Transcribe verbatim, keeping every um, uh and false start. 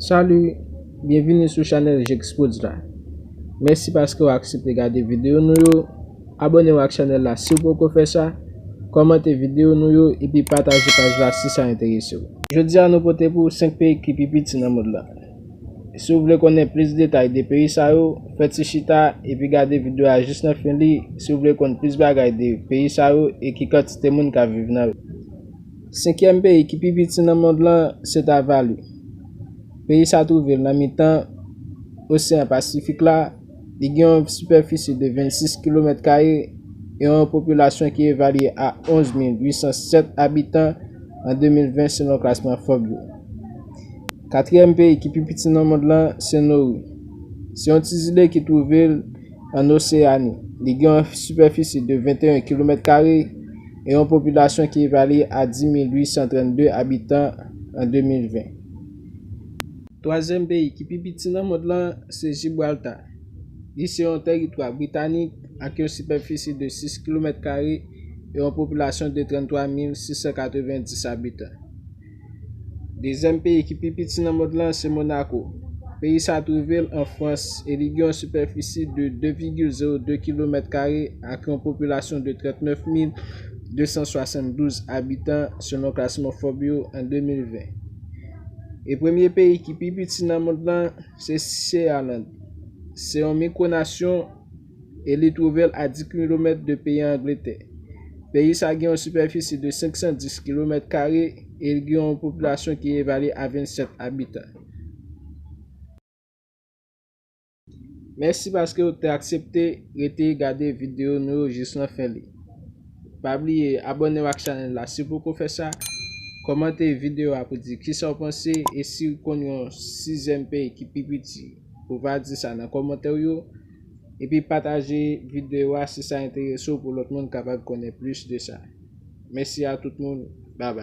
Salut, byenvini sou chanèl Jexpose la. Mèsi paske w aksepte gade videyo nou yo. Abòne w ak chanèl la si w poko fè sa. Kòmante videyo nou yo epi pataje paj la si sa enterese w. Jodi a nou pote pou w senk peyi ki pi piti nan mond lan. Si w vle konnen plis detay de peyi sa yo, fè ti chita epi gade videyo a jis nan fen li si w vle konn plis bagay de peyi sa yo e ki kantite moun k ap viv nan yo. Senkyèm peyi ki pi piti nan mond lan se Tavalu. Peyi sa twouve l nan mitan Oseyan Pasifik la. Li gen yon sipèfisi de vennsis kilomèt kare e yon popilasyon ki evalye a onz mil uit san sèt abitan an de mil ven selon klasman Forbes yo. Katriyèm peyi ki pi piti nan mond lan se Nori. Se yon ti zile ki twouve l an Oseyani. Li gen yon sipèfisi de venteyen kilomèt kare e yon popilasyon ki evalye a dis mil uit san trannde abitan an de mil ven. Twazyèm peyi ki pi piti nan mond lan se Jibralta. Li se yon tèritwa britanik ak yon sipèfisi de sis kilomèt kare e yon popilasyon de tranntwa mil sis san katrevenndis abitan. Dezyèm peyi ki pi piti nan mond lan se Monako. Peyi sa twouve l an Frans e li gen yon sipèfisi de de vigil zewo de kilomèt kare ak yon popilasyon de trannèf mil de san swasanndouz abitan selon klasman Forbes yo an de mil ven. E premye peyi ki pi piti nan mond lan se Seychelles. Se yon mikronasyon e li twouve l a dis kilomèt de peyi Angletè. Peyi sa gen yon sipèfisi de senk san dis kilomèt kare e li gen yon popilasyon ki evalye a vennsèt abitan. Mèsi paske w te aksepte rete gade videyo nou yo jis nan fen li. Pa bliye abòne w ak chanèl la si w poko fè sa. Kòmante videyo a pou di kisa w panse e si w konn yon sizyèm peyi ki pi piti, ou va di sa nan kòmantè w yo. Epi pataje videyo a si sa enterese w pou lòt moun kapab konnen plis de sa. Mèsi a tout moun. Babay.